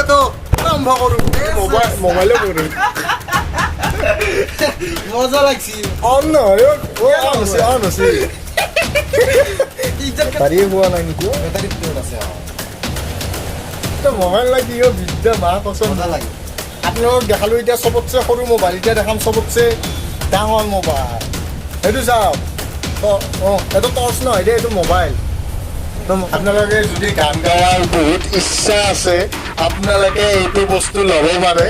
ভিডিঅ'টো আৰম্ভ কৰোঁ। মোবাইলো কৰোঁ, মজা লাগছি। অন নহয়, অন হৈছে, অন হৈছে। বেটাৰীয়ে হোৱা নাই নেকি? বেটাৰী ভিতৰত আছে। মোবাইল লাগি বিদ্যা মা কচম মজা লাগে। আপোনালোকক দেখালোঁ এতিয়া চবতছে সৰু মোবাইল, এতিয়া দেখাম চবতছে ডাঙৰ মোবাইল। সেইটো চাওক, অঁ অঁ এইটো টৰ্চ নহয় দেই, এইটো মোবাইল। আপোনালোকে যদি গান গোৱাৰ বহুত ইচ্ছা আছে, আপোনালোকে এইটো বস্তু ল'ব পাৰে।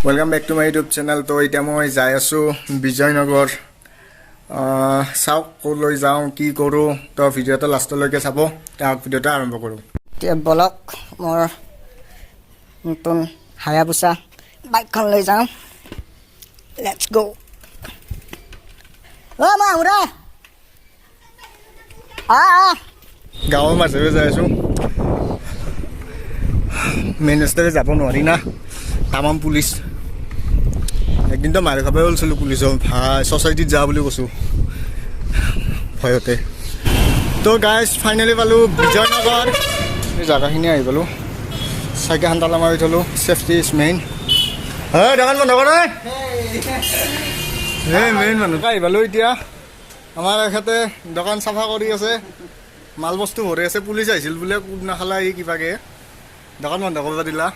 Welcome back to my YouTube channel. তো এতিয়া মই যাই আছোঁ বিজয়নগৰ। চাওক ক'লৈ যাওঁ, কি কৰোঁ, তো ভিডিঅ'টো লাষ্টলৈকে চাব। তাক ভিডিঅ'টো আৰম্ভ কৰোঁ। এতিয়া বলক, মোৰ নতুন হায়াবুচা বাইকখন লৈ যাওঁ। Let's গ'। অ' মই আহোঁ দে। আহ। গাঁৱৰ মাজেৰে যাই আছোঁ, মেইন ৰাস্তাৰে যাব নোৱাৰি না, তামাম পুলিচ। একদিনতো মাৰি খাবই ওলছিলোঁ পুলিচৰ, ভাই ছ'চাইটিত যা বুলি কৈছোঁ ভয়তে। তো গাইজ, ফাইনেলি পালোঁ বিজয়নগৰ। এই জেগাখিনি আহি পালোঁ, চাইকেলখন তালা মাৰি থ'লোঁ, ছেফটি is main. হে দোকান বন্ধ কৰ। এই মেইন মানুহ আহি পালোঁ। এতিয়া আমাৰ এখেতে দোকান চাফা কৰি আছে, মাল বস্তু ভৰি আছে। পুলিচ আহিছিল বোলে, কোব নাখালা সি কিবাকে দোকান বন্ধ কৰিব দিলা।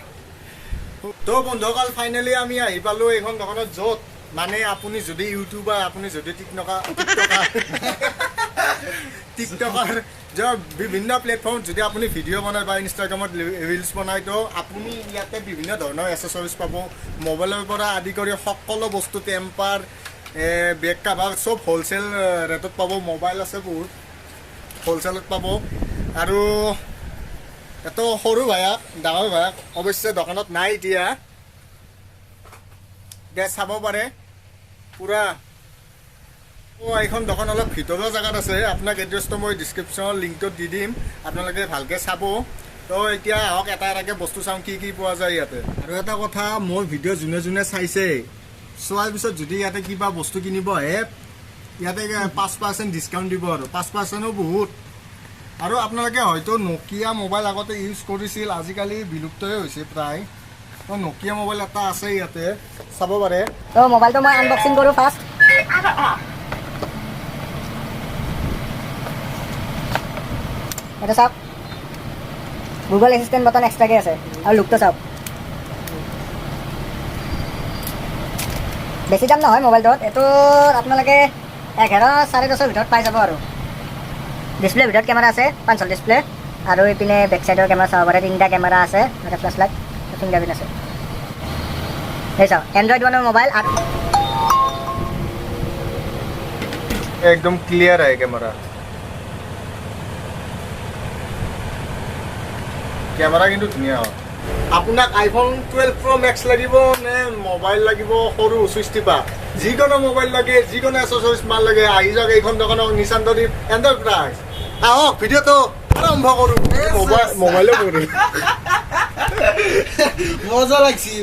তো বন্ধুসকল, ফাইনেলি আমি আহি পালোঁ এইখন দোকানত, য'ত মানে আপুনি যদি ইউটিউবাৰ, আপুনি যদি টিকটকাৰ, বিভিন্ন প্লেটফৰ্মত যদি আপুনি ভিডিঅ' বনায় বা ইনষ্টাগ্ৰামত ৰিলচ বনায়, তো আপুনি ইয়াতে বিভিন্ন ধৰণৰ এচেচৰিজ পাব। মোবাইলৰ পৰা আদি কৰি সকলো বস্তু, টেম্পাৰ, বেক কাভাৰ চব হ'লচেল ৰেটত পাব। মোবাইল আছে বহুত, হ'লচেলত পাব। আৰু এইটো সৰু ভায়াক, ডাঙৰ ভায়াক অৱশ্যে দোকানত নাই এতিয়া। এতিয়া চাব পাৰে পূৰা। অঁ, এইখন দোকান অলপ ভিতৰুৱা জেগাত আছে। আপোনাক এড্ৰেছটো মই ডিছক্ৰিপশ্যনৰ লিংকটোত দি দিম, আপোনালোকে ভালকৈ চাব। তো এতিয়া আহক, এটা এটাকৈ বস্তু চাওঁ কি কি পোৱা যায় ইয়াতে। আৰু এটা কথা, মোৰ ভিডিঅ' যোনে যোনে চাইছে, চোৱাৰ পিছত যদি ইয়াতে কিবা বস্তু কিনিব আহে, ইয়াতে 5% ডিছকাউণ্ট দিব। আৰু 5%-ও বহুত। আৰু আপোনালোকে হয়তো নকিয়া মোবাইল আগতে ইউজ কৰিছিল, আজিকালি বিলুপ্তই হৈছে প্ৰায়। তো নকিয়া মোবাইল এটা আছে ইয়াতে, চাব পাৰে। তো মোবাইলটো মই আনবক্সিং কৰোঁ ফাৰ্ষ্ট। এইটো চাওক, গুগল এছিষ্টেণ্ট বটন এক্সট্ৰাকৈ আছে। আৰু লুকটো চাওক, বেছি দাম নহয় মোবাইলটোত। এইটো আপোনালোকে 11 10.5ৰ ভিতৰত পাই যাব। আৰু ডিছপ্লেৰ ভিতৰত কেমেৰা আছে, পাঞ্চহ'ল ডিছপ্লে। আৰু ইপিনে বেক চাইডৰ কেমেৰা চাব পাৰে, তিনিটা কেমেৰা আছে, এটা ফ্লেছ লাইট, ফিংগাৰ প্ৰিণ্ট আছে। এই চাওক, এণ্ড্ৰইড ওৱানৰ মোবাইল আৰু একদম ক্লিয়াৰ আহে কেমেৰা। কেমেৰা কিন্তু ধুনীয়া হয়। আপোনাক আইফোন 12 প্ৰ' মেক্স লাগিব নে মোবাইল লাগিব সৰু চুইচ টিপা, যিকোনো মোবাইল লাগে, যিকোনো এচেচৰিজ মাল লাগে, আহি যাওক এইখন দোকানক, নিশান্তদ্বীপ এণ্টাৰপ্ৰাইজ। আহক, ভিডিঅ'টো আৰম্ভ কৰোঁ। মোবাইলো কৰোঁ। মজা লাগছি।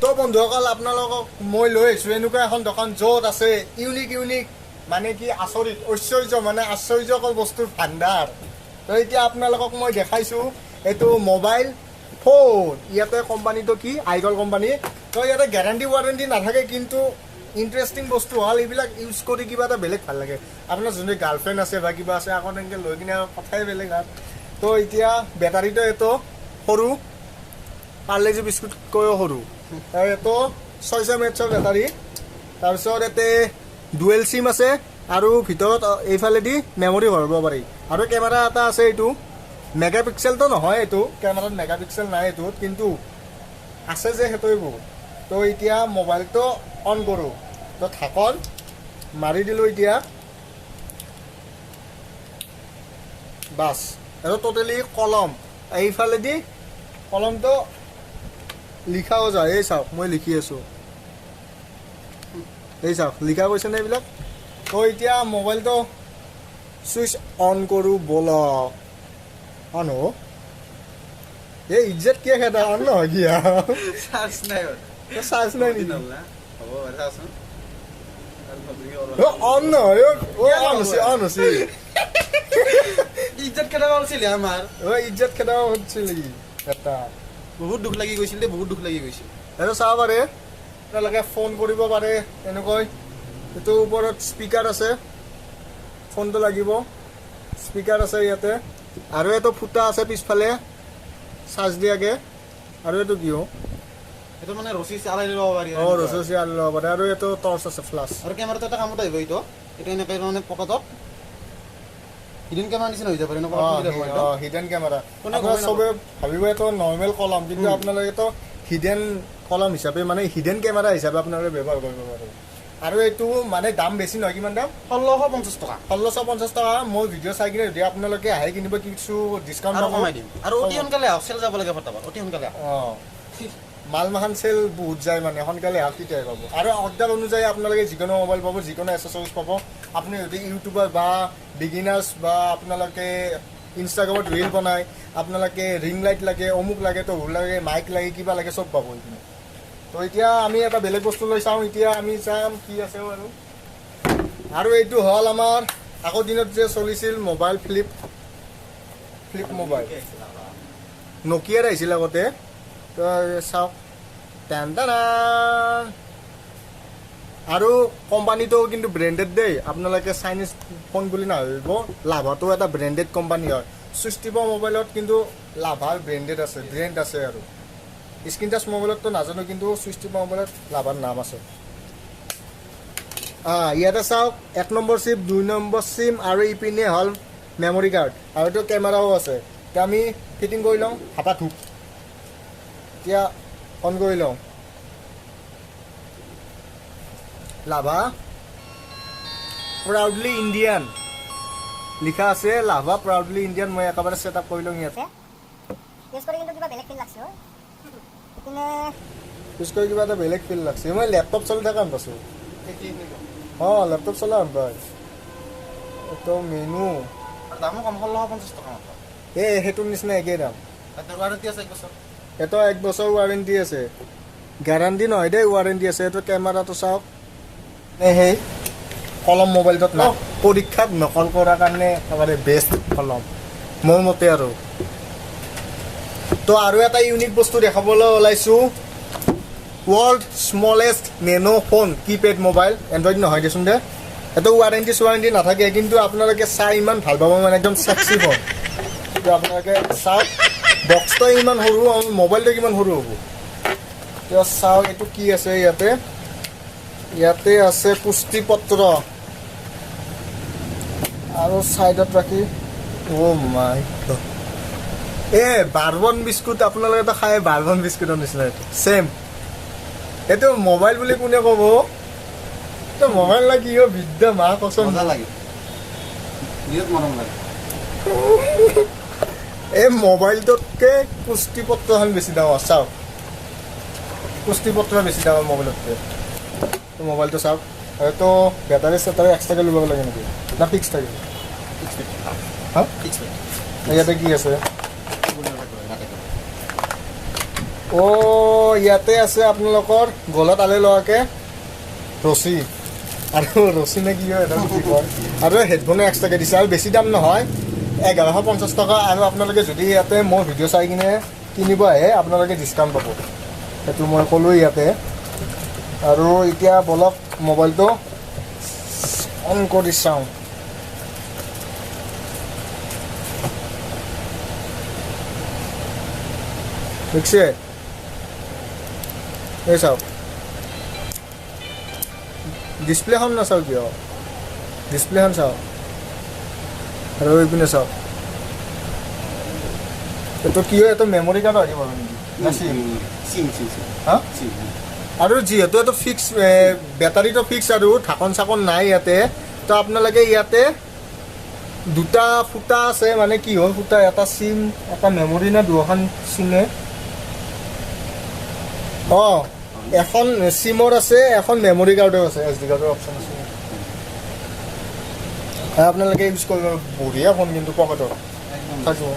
তো বন্ধুসকল, আপোনালোকক মই লৈ আহিছোঁ এনেকুৱা এখন দোকান য'ত আছে ইউনিক ইউনিক, মানে কি আচৰিত, ঐশ্বৰ্য, মানে আশ্চৰ্যকৰ বস্তুৰ ভাণ্ডাৰ। তো এতিয়া আপোনালোকক মই দেখাইছোঁ এইটো মোবাইল ফোন। ইয়াতে কোম্পানীটো কি আইকল কোম্পানী। তো ইয়াতে গেৰাণ্টি ৱাৰেণ্টি নাথাকে, কিন্তু ইণ্টাৰেষ্টিং বস্তু হ'ল এইবিলাক ইউজ কৰি কিবা এটা বেলেগ ভাল লাগে। আপোনাৰ যোনে গাৰ্লফ্ৰেণ্ড আছে বা কিবা আছে, আকৌ তেনেকৈ লৈ কিনে কথাই বেলেগ আৰু। তো এতিয়া বেটাৰীটো এইটো সৰু, পাৰ্লেজি বিস্কুটকৈও সৰু। আৰু এইটো 600 এম এইচৰ বেটাৰী। তাৰপিছত ইয়াতে ডুৱেল চিম আছে আৰু ভিতৰত এইফালেদি মেমৰি ভৰাব পাৰি। আৰু কেমেৰা এটা আছে, এইটো মেগা পিক্সেলটো নহয়, এইটো কেমেৰাত মেগা পিক্সেল নাই এইটোত, কিন্তু আছে যে সেইটোৱে বহুত। তো এতিয়া মোবাইলটো অন কৰোঁ, তো ঢাকন মাৰি দিলোঁ এতিয়া, বাছ। এইটো ট'টেলি কলম, এইফালেদি কলমটো লিখাও যায়। এই চাওক, মই লিখি আছোঁ, এই চাওক, লিখা গৈছেনে এইবিলাক। তো এতিয়া মোবাইলটো চুইচ অন কৰোঁ, ব'লক। অন হ'ব। এই ইজ্জত কিয় খেদা, অন নহয় কিয়? চাৰ্জ নাই। চাৰ্জ নাই নেকি? হ'ব পাৰে, চাচোন। অন নহয়, অ অন হৈছে, অন হৈছে। ওলছিল আমাৰ। অ ইজ্জত খেদাব খুজিছিল এটা। বহুত দুখ লাগি গৈছিল দেই, বহুত দুখ লাগি গৈছিল। এইটো চাব পাৰে, আপোনালোকে ফোন কৰিব পাৰে এনেকৈ। এইটো ওপৰত স্পীকাৰ আছে, ফোনটো লাগিব, স্পীকাৰ আছে ইয়াতে। আৰু এইটো ফুটা আছে পিছফালে চাৰ্জ দিয়াকে। আৰু এইটো কি हो? এইটো মানে ৰছী আলাই ল'ব পাৰি। অঁ, ৰছী আলাই ল'ব পাৰে। আৰু এইটো টৰ্চ আছে, ফ্লাছ। আৰু কেমেৰাটো এটা কামত আহিব, এইটো এইটো এনেকৈ মানে পকেটত হিডেন কেমেৰা নিচিনা হৈ যাব পাৰে। হিডেন কেমেৰা, চবে ভাবিব এইটো নৰ্মেল কলম, কিন্তু আপোনালোকে হিডেন কলম হিচাপে মানে হিডেন কেমেৰা হিচাপে আপোনালোকে ব্যৱহাৰ কৰিব পাৰে। আৰু এইটো মানে দাম বেছি নহয়, কিমান দাম? 1650 টকা। 1650 টকা। মই ভিডিঅ' চাই কিনে যদি আপোনালোকে আহে কিনিব, কিছু ডিছকাউণ্ট কমাই দিম। আৰু অতি সোনকালে আহক, চেল যাব লাগে ফটাফট, অতি সোনকালে আহক। অঁ, মাল মাখান চেল বহুত যায়, মানে সোনকালে আহক, তেতিয়াই পাব। আৰু অৰ্ডাৰ অনুযায়ী আপোনালোকে যিকোনো মোবাইল পাব, যিকোনো এচেচৰিজ পাব। আপুনি যদি ইউটিউবাৰ বা বিগিনাৰ্ছ বা আপোনালোকে ইনষ্টাগ্ৰামত ৰিল বনায়, আপোনালোকে ৰিং লাইট লাগে, অমুক লাগে, তহুৰ লাগে, মাইক লাগে, কিবা লাগে, চব পাব এইখিনি। তো এতিয়া আমি এটা বেলেগ বস্তু লৈ চাওঁ। এতিয়া আমি চাম কি আছে। আৰু আৰু এইটো হ'ল আমাৰ আগৰ দিনত যে চলিছিল মোবাইল, ফ্লিপ ফ্লিপ মোবাইল, নকিয়াৰ আহিছিল আগতে। তো চাওক, টেন। আৰু কোম্পানীটো কিন্তু ব্ৰেণ্ডেড দেই, আপোনালোকে চাইনিজ ফোন বুলি নাভাবিব, লাভাটো এটা ব্ৰেণ্ডেড কোম্পানী হয়। চুইষ্টিপ মোবাইলত কিন্তু লাভাৰ ব্ৰেণ্ডেড আছে, ব্ৰেণ্ড আছে। আৰু স্ক্ৰীণ টাচ মোবাইলততো নাজানো, কিন্তু চুইষ্টিপ মোবাইলত লাভাৰ নাম আছে। ইয়াতে চাওক, 1 নম্বৰ চিম, 2 নম্বৰ চিম, আৰু ইপিনে হ'ল মেমৰি কাৰ্ড, আৰু এইটো কেমেৰাও আছে। এতিয়া আমি ফিটিং কৰি লওঁ, হাতা ধূপ। এতিয়া অন কৰি লওঁ। লাভা প্ৰাউডলি ইণ্ডিয়ান লিখা আছে, লাভা প্ৰাউডলি ইণ্ডিয়ান। মই একেবাৰে ছেট আপ কৰি লওঁ ইয়াতে। ইউজ কৰি কিবা এটা বেলেগ ফিল লাগছে। মই লেপটপ চলি থকা পাইছোঁ। অঁ, লেপটপ চলা পাই। এইটো মেনু। দামো কম, 1650 টকা। এই সেইটোৰ নিচিনা একেই দাম। ৱাৰেণ্টি আছে 1 বছৰ। এইটো 1 বছৰ ৱাৰেণ্টি আছে, গেৰাণ্টি নহয় দেই, ৱাৰেণ্টি আছে। এইটো কেমেৰাটো চাওক, সেই কলম মোবাইলটোত না পৰীক্ষাত নকল কৰাৰ কাৰণে একেবাৰে বেষ্ট কলম মোৰ মতে। আৰু তো আৰু এটা ইউনিক বস্তু দেখাবলৈ ওলাইছোঁ, world smallest nano phone, keypad mobile, Android নহয় দেচোন দে। এইটো ৱাৰেণ্টি চোৱাৰেণ্টি নাথাকে, কিন্তু আপোনালোকে চাই ইমান ভাল পাব, মানে একদম চেক্সি ফোন। এইটো আপোনালোকে চাওক, বক্সটো ইমান সৰু আৰু মোবাইলটো কিমান সৰু হ'ব। এতিয়া চাওক এইটো কি আছে ইয়াতে। ইয়াতে আছে পুষ্টি পত্ৰ, আৰু ছাইডত ৰাখি, অ' মাই গড, এই বাৰবন বিস্কুট আপোনালোকে খাই, বাৰবন বিস্কুটৰ নিচিনা এইটো ছেম। এইটো মোবাইল বুলি কোনে ক'ব? এইটো মোবাইল না কি বিদ্যা মা কচম। লাগে, মৰম লাগে। এই মোবাইলটোতকৈ পুষ্টি পত্ৰখন বেছি ডাঙৰ। চাওক, পুষ্টি পত্ৰ বেছি ডাঙৰ মোবাইলতকৈ। মোবাইলটো চাওক, এইটো বেটাৰী চেটাৰী এক্সট্ৰাকৈ ল'ব লাগে নেকি না ফিক্স থাকিব? হা, ইয়াতে কি আছে? অ' ইয়াতে আছে আপোনালোকৰ গলত আলে লোৱাকৈ ৰছী, আৰু ৰছী নে কি হয় এটা কি কয়, আৰু হেডফোনো এক্সট্ৰাকৈ দিছে। আৰু বেছি দাম নহয়, 1150 টকা। আৰু আপোনালোকে যদি ইয়াতে মোৰ ভিডিঅ' চাই কিনে কিনিব আহে, আপোনালোকে ডিছকাউণ্ট পাব, সেইটো মই ক'লোঁ ইয়াতে। আৰু এতিয়া বলক মোবাইলটো অন কৰি চাওঁ। দেখিছে, এই চাওক, ডিছপ্লেখন নাচাওঁ কিয়, ডিছপ্লেখন চাওক, আৰু এইপিনে চাওক। এইটো কি হয়, এইটো মেমৰি কাৰ্ড আহিব নেকি না চিম? SIM SIM. হা, আৰু যিহেতু এইটো ফিক্স, বেটাৰীটো ফিক্স আৰু ঢাকন চাকন নাই ইয়াতে, তো আপোনালোকে ইয়াতে দুটা ফুটা আছে, মানে কি হ'ল ফুটা, এটা চিম এটা মেমৰি না দুখন চিমে? অঁ, এখন চিমৰ আছে, এখন মেমৰি কাৰ্ডো আছে, এছ ডি কাৰ্ডৰ অপশ্যন আছে। আপোনালোকে ইউজ কৰিব, বঢ়িয়া ফোন কিন্তু পকেটত থাকিব।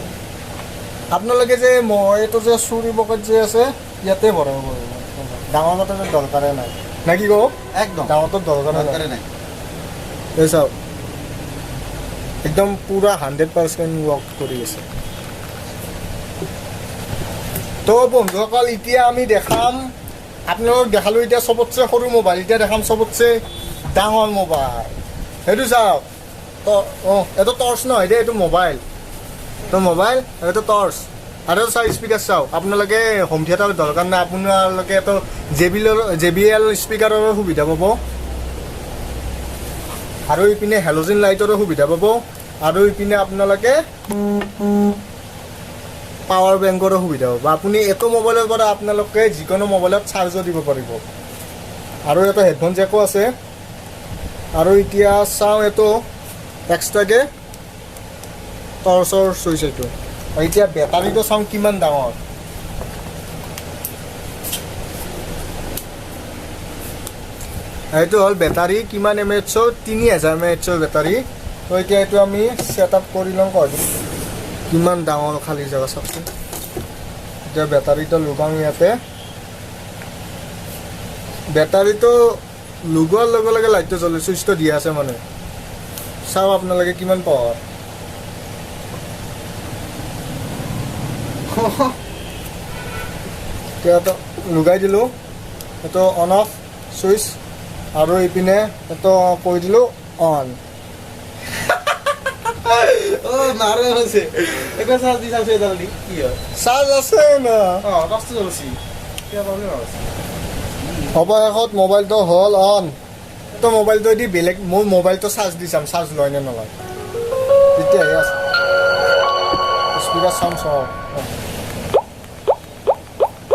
আপোনালোকে যে মই এইটো যে চুৰি পকেট যে আছে ইয়াতে ভৰাব পাৰিব, ডাঙৰ পকেটৰ দৰকাৰে নাই, না কি কওঁ? একদম ডাঙৰটোৰ দৰকাৰে নাই। এই চাওক, একদম পূৰা 100% ৱৰ্ক কৰি আছে। তো বন্ধুসকল, এতিয়া আমি দেখাম আপোনালোকক, দেখালোঁ এতিয়া চবতছে সৰু মোবাইল, এতিয়া দেখাম চবতছে ডাঙৰ মোবাইল। সেইটো চাওক। তো অঁ, এইটো টৰ্চ নহয় দেই, এইটো মোবাইল। তো মোবাইল, এইটো টৰ্চ আৰু এইটো চাওক, স্পীকাৰ চাওক। আপোনালোকে হোম থিয়েটাৰ দৰকাৰ নাই, আপোনালোকে এইটো জে বি এল স্পীকাৰৰো সুবিধা পাব আৰু ইপিনে হেল'জিন লাইটৰো সুবিধা পাব আৰু ইপিনে আপোনালোকে পাৱাৰ বেংকৰো সুবিধা পাব। আপুনি এইটো মোবাইলৰ পৰা আপোনালোকে যিকোনো মোবাইলত চাৰ্জো দিব পাৰিব আৰু এটা হেডফোন জেকো আছে। আৰু এতিয়া চাওঁ, এইটো এক্সট্ৰাকৈ টৰ্চৰ চুইচ এইটো। আৰু এতিয়া বেটাৰীটো চাওঁ কিমান ডাঙৰ। এইটো হ'ল বেটাৰী, কিমান এম এইচৰ? 3000 এম এইচৰ বেটাৰী। তো এতিয়া এইটো আমি ছেট আপ কৰি লওঁ। কয় কিমান ডাঙৰ খালী জেগা চাওকচোন। এতিয়া বেটাৰীটো লগাওঁ ইয়াতে। বেটাৰীটো লগোৱাৰ লগে লগে লাইটটো জ্বলে, চুইচটো দিয়া আছে মানে। চাওক আপোনালোকে কিমান পাৱাৰ। এতিয়া লগাই দিলোঁ, এইটো অন অফ চুইচ আৰু ইপিনে এইটো কৰি দিলোঁ অন। অ' নাৰে হৈছে, একবাৰ চাৰ্জ দি চাওঁচোন এডাল দি কি হয়। চাৰ্জ আছে না? অঁ, টৰ্চটো জ্বলছি, কিবা প্ৰব্লেম আছে। অৱশেষত মোবাইলটো হ'ল অন। তো মোবাইলটো দি বেলেগ মোৰ মোবাইলটো চাৰ্জ দি চাম, চাৰ্জ লয় নে নলয়। তেতিয়াহে আছে স্পীকাৰ চাউণ্ড চাওঁ,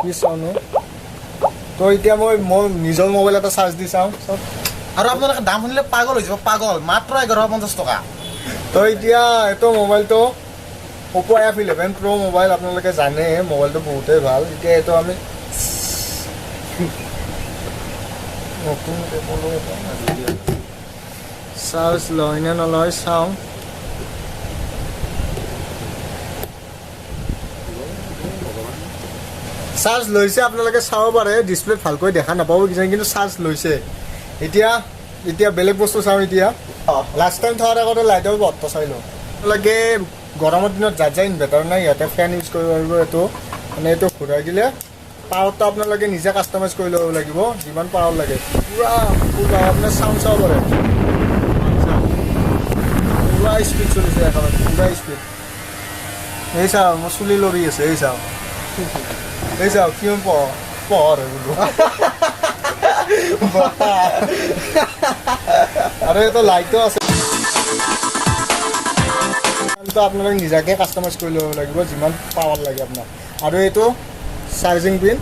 কি চাউণ্ড। তো এতিয়া মই মোৰ নিজৰ মোবাইল এটা চাৰ্জ দি চাওঁ চাওক। আৰু আপোনালোকে দাম শুনিলে পাগল হৈ যাব, পাগল। মাত্ৰ 1150 টকা। তো এতিয়া এইটো মোবাইলটো অ'প' F11 প্ৰ' মোবাইল, আপোনালোকে জানে মোবাইলটো বহুতেই ভাল। এতিয়া এইটো আমি নতুন চাৰ্জ লয় নে নলয় চাওঁ। চাৰ্জ লৈছে, আপোনালোকে চাব পাৰে। ডিছপ্লেত ভালকৈ দেখা নাপাব কিজানি, কিন্তু চাৰ্জ লৈছে। এতিয়া এতিয়া বেলেগ বস্তু চাওঁ। এতিয়া লাষ্ট টাইম থোৱাৰ আগতে লাইটৰ বটটো চাই লওঁ। আপোনালোকে গৰমৰ দিনত যাৰ যাৰ ইনভাৰ্টাৰ নাই, ইয়াতে ফেন ইউজ কৰিব পাৰিব। এইটো মানে এইটো ঘূৰাই দিলে পাৱাৰটো আপোনালোকে নিজে কাষ্টমাইজ কৰি ল'ব লাগিব, যিমান পাৱাৰ লাগে। পূৰা ফুল পাৱাৰ, আপোনাৰ চাউণ্ড চাব পাৰে। পূৰা স্পীড চলিছে একেবাৰে, পূৰা স্পীড। এই চাওক, মোৰ চুলি লৰি আছে। এই চাওক, এই চাওক, কিমান পোহৰ হৈ গ'লো। আৰু এটা লাইটো আছে। তো আপোনালোকে নিজাকে কাষ্টমাইজ কৰি ল'ব লাগিব, যিমান পাৱাৰ লাগে আপোনাক। আৰু এইটো চাৰ্জিং পিন।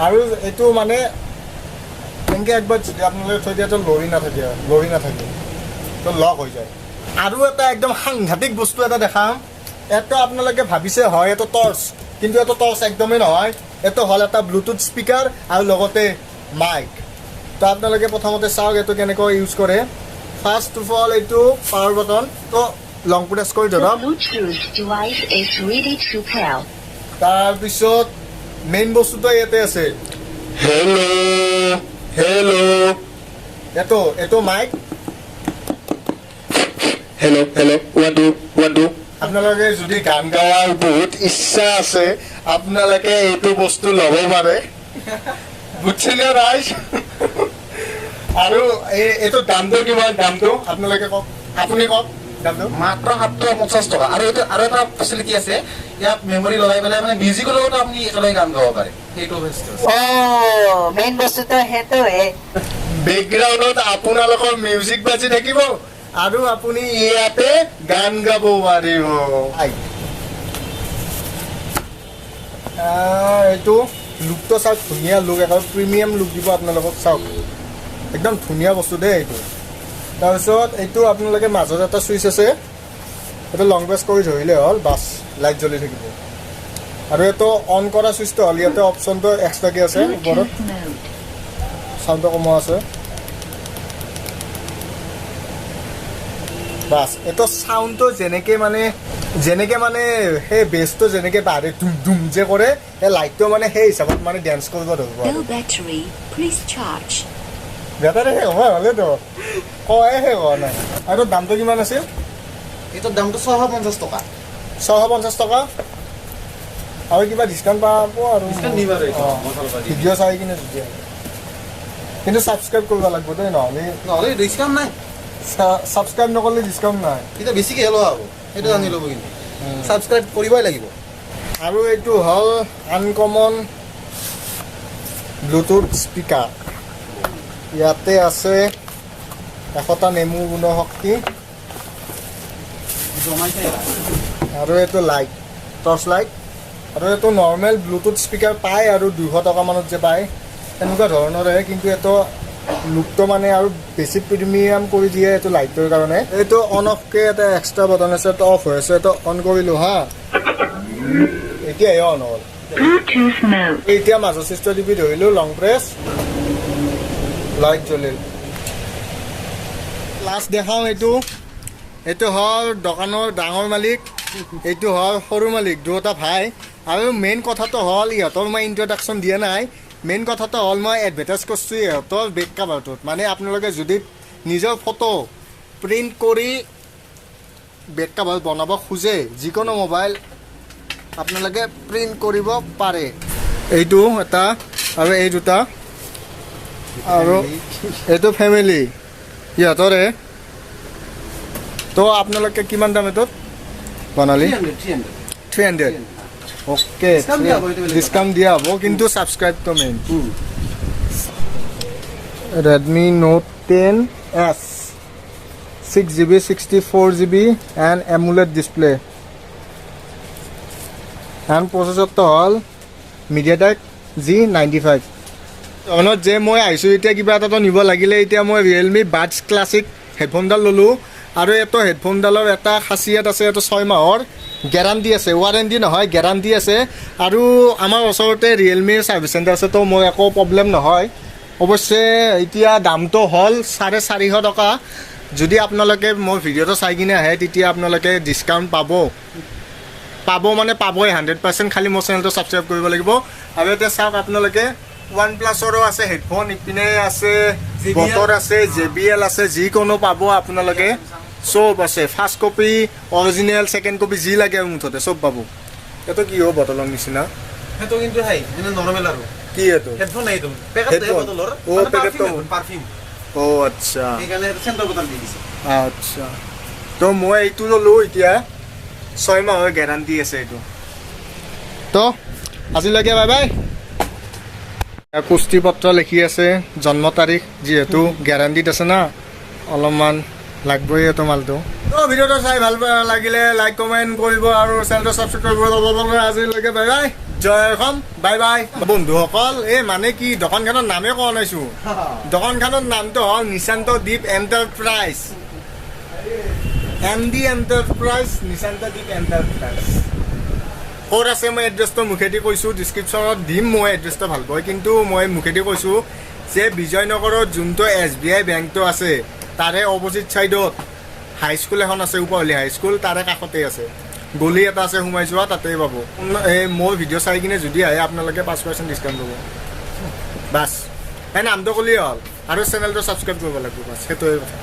আৰু এইটো মানে এনেকৈ একবাৰ যদি আপোনালোকে থৈ দিয়ে, তো লৰি নাথাকে, তো লক হৈ যায়। আৰু এটা একদম সাংঘাতিক বস্তু এটা দেখাম। এইটো আপোনালোকে ভাবিছে হয় এইটো টৰ্চ, কিন্তু এইটো টৰ্চ একদমেই নহয়। এইটো হ'ল এটা ব্লুটুথ স্পীকাৰ আৰু লগতে মাইক। তো আপোনালোকে প্ৰথমতে চাওক এইটো কেনেকৈ ইউজ কৰে। ফাৰ্ষ্ট অফ অল এইটো পাৱাৰ বটন, তো লং প্ৰেছ কৰি The ধৰক। Bluetooth device is ready to pair. তাৰপিছত মেইন বস্তুটো ইয়াতে আছে। হেল্ল' হেল্ল', এইটো mic. Hello, hello, one, two, one, two. আপোনালোকে যদি গান গোৱাৰ বহুত ইচ্ছা আছে, আপোনালোকে এইটো বস্তু ল'ব পাৰে, বুজিছেনে ৰাইজ? আৰু এইটো দামটো কিমান? দামটো আপোনালোকে কওক, আপুনি কওক দামটো। মাত্ৰ 750 টকা। আৰু এইটো আৰু এটা ফেচিলিটি আছে, ইয়াত মেমৰি লগাই পেলাই মানে মিউজিকৰ লগতো আপুনি একেলগে গান গাব পাৰে, সেইটো ফেচিলিটি আছে। অ', মেইন বস্তুটো সেইটোৱে। বেকগ্ৰাউণ্ডত আপোনালোকৰ মিউজিক বাজি থাকিব আৰু আপুনি ইয়াতে গান গাব পাৰিব। এইটো লুকটো চাওক, ধুনীয়া লুক, একেবাৰে প্ৰিমিয়াম লুক দিব আপোনালোকক। চাওক, একদম ধুনীয়া বস্তু দেই এইটো। তাৰপিছত এইটো আপোনালোকে মাজত এটা চুইচ আছে, এইটো লং প্ৰেছ কৰি ধৰিলে হ'ল, বাছ, লাইট জ্বলি থাকিব। আৰু এইটো অন কৰা চুইচটো হ'ল ইয়াতে, অপশ্যনটো এক্সট্ৰাকৈ আছে ওপৰত। Bluetooth mode. চাউণ্ডটো কমোৱা আছে। বাছ, এইটো চাউণ্ডটো যেনেকে মানে সেই বেছটো যেনেকে বাঢ়ে, ধুম ধুম যে কৰে, সেই লাইটটো মানে সেই হিচাপত মানে ডেন্স কৰিব ধৰিব আৰু। Low battery. Please charge. Battery শেষ হ'ব হ'লেতো কয়ে শেষ হোৱা নাই। আৰু দামটো কিমান আছিল? এইটোৰ দামটো 650 টকা। 650 টকা। আৰু কিবা ডিছকাউণ্ট পাব আৰু? Discount দিম আৰু এইটো, মোৰ ফালৰ পৰা দিম। ভিডিঅ' চাই কিনে যদি আহে। কিন্তু ছাবস্ক্ৰাইব কৰিব লাগিব দেই, নহ'লে নহ'লে ডিছকাউণ্ট নাই। ছাবস্ক্ৰাইব নকৰিলে ডিছকাউণ্ট নাই। এতিয়া বেছিকৈ লোৱা হ'ব, সেইটো জানি ল'ব, কিন্তু ছাবস্ক্ৰাইব কৰিবই লাগিব। আৰু এইটো হ'ল আনকমন ব্লুটুথ স্পীকাৰ। ইয়াতে আছে 100টা নেমু গুণৰ শক্তি। জমাইছে। আৰু এইটো লাইট, টৰ্চ লাইট। আৰু এইটো নৰ্মেল ব্লুটুথ স্পীকাৰ পায় আৰু 200 টকা মানত যে পায়, তেনেকুৱা ধৰণৰে। কিন্তু এইটো লুকটো মানে আৰু বেছি প্ৰিমিয়াম কৰি দিয়ে এইটো লাইটটোৰ কাৰণে। এইটো অন অফকে এটা এক্সট্ৰা বটন আছে। এইটো অফ হৈ আছে, এইটো অন কৰিলোঁ। হা, এতিয়াহে অন হ'ল। Bluetooth mode. এতিয়া মাজৰ চুইচটো টিপি ধৰিলোঁ, লং প্ৰেছ, লাইট জ্বলিল। লাষ্ট দেখাওঁ এইটো। এইটো হ'ল দোকানৰ ডাঙৰ মালিক, এইটো হ'ল সৰু মালিক, দুয়োটা ভাই। আৰু মেইন কথাটো হ'ল, ইহঁতৰ মই ইণ্ট্ৰডাকশ্যন দিয়া নাই। মেইন কথাটো হ'ল, মই এডভাৰটাইজ কৰিছোঁ ইহঁতৰ বেক কাভাৰটোত। মানে আপোনালোকে যদি নিজৰ ফটো প্ৰিণ্ট কৰি বেক কাভাৰ বনাব খোজে, যিকোনো মোবাইল আপোনালোকে প্ৰিণ্ট কৰিব পাৰে। এইটো এটা আৰু এই দুটা আৰু এইটো ফেমিলি ইহঁতৰে। তো আপোনালোকে কিমান দাম এইটোত বনালি? 300। 300, okay. Discount দিয়া হ'ব, এইটো বেলেগ কথা। ডিছকাউণ্ট দিয়া হ'ব, কিন্তু ছাবস্ক্ৰাইবটো main. Redmi note 10 S, 6 GB, 64 GB and AMOLED display and প্ৰচেছৰটো হ'ল মিডিয়াটেক জি 95। দোকানত যে মই আহিছোঁ, এতিয়া কিবা এটাতো নিব লাগিলে। এতিয়া মই ৰিয়েলমি বাডছ ক্লাছিক হেডফোনডাল ল'লোঁ। আৰু এইটো হেডফোনডালৰ এটা খাচিয়ত আছে, এইটো 6 মাহৰ গেৰাণ্টি আছে। ৱাৰেণ্টি নহয়, গেৰাণ্টি আছে। আৰু আমাৰ ওচৰতে ৰিয়েলমিৰ ছাৰ্ভিচ চেণ্টাৰ আছে, তো মোৰ একো প্ৰব্লেম নহয়। অৱশ্যে এতিয়া দামটো হ'ল 450 টকা। যদি আপোনালোকে মোৰ ভিডিঅ'টো চাই কিনে আহে, তেতিয়া আপোনালোকে ডিছকাউণ্ট পাব। পাব মানে পাবই, 100%। খালি মোৰ চেনেলটো ছাবস্ক্ৰাইব কৰিব লাগিব। আৰু এতিয়া চাওক আপোনালোকে, ওৱান প্লাছৰো আছে হেডফোন, ইপিনে আছে। JBL। বটৰ আছে, জে বি এল আছে, যিকোনো পাব আপোনালোকে। চব আছে, first copy, original, second copy, যি লাগে মুঠতে চব পাব। এইটো কি হ'ব, বটলৰ নিচিনা? সেইটো কিন্তু সেই এনে নৰ্মেল আৰু। কি এইটো? হেডফোন নাই, এইটো পেকেট। Headphone? বটলৰ। অ, পেকেটটো। পাৰফিউম। অ' আচ্ছা। সেইকাৰণে চেণ্টৰ বটল দি দিছে। আচ্ছা, তো মই এইটো ল'লোঁ। এতিয়া 6 মাহৰ গেৰাণ্টি আছে এইটো। তো আজিলৈকে বাই বাই। কুস্তি পত্ৰ লিখি আছে, জন্ম তাৰিখ। যিহেতু গেৰাণ্টিত আছে না, অলপমান লাগবই এইটো মালটো। তো ভিডিঅ'টো চাই ভাল লাগিলে লাইক কমেণ্ট কৰিব আৰু চেনেলটো ছাবস্ক্ৰাইব কৰিব। আজিলৈকে বাই বাই, জয় অসম, বাই বাই। বন্ধুসকল, এই মানে কি, দোকানখনৰ নামেই কোৱা নাইছো। দোকানখনৰ নামটো হ'ল নিশান্ত দ্বীপ enterprise, N D enterprise, Nishant দ্বীপ এণ্টাৰপ্ৰাইজ। ক'ত আছে মই এড্ৰেছটো মুখেদি কৈছোঁ, ডিছক্ৰিপশ্যনত দিম মই এড্ৰেছটো ভালকৈ। কিন্তু মই মুখেদি কৈছোঁ যে বিজয়নগৰত যোনটো এছ বি আই বেংকটো আছে, তাৰে অপজিট ছাইডত হাইস্কুল এখন আছে, উপৰহালী হাইস্কুল, তাৰে কাষতে আছে। গলি এটা আছে, সোমাই যোৱা, তাতেই পাব। এই মোৰ ভিডিঅ' চাই কিনে যদি আহে আপোনালোকে, 5% ডিছকাউণ্ট পাব। বাছ, এই নামটো ক'লেই হ'ল আৰু চেনেলটো ছাবস্ক্ৰাইব কৰিব লাগিব, বাছ, সেইটোৱে কথা।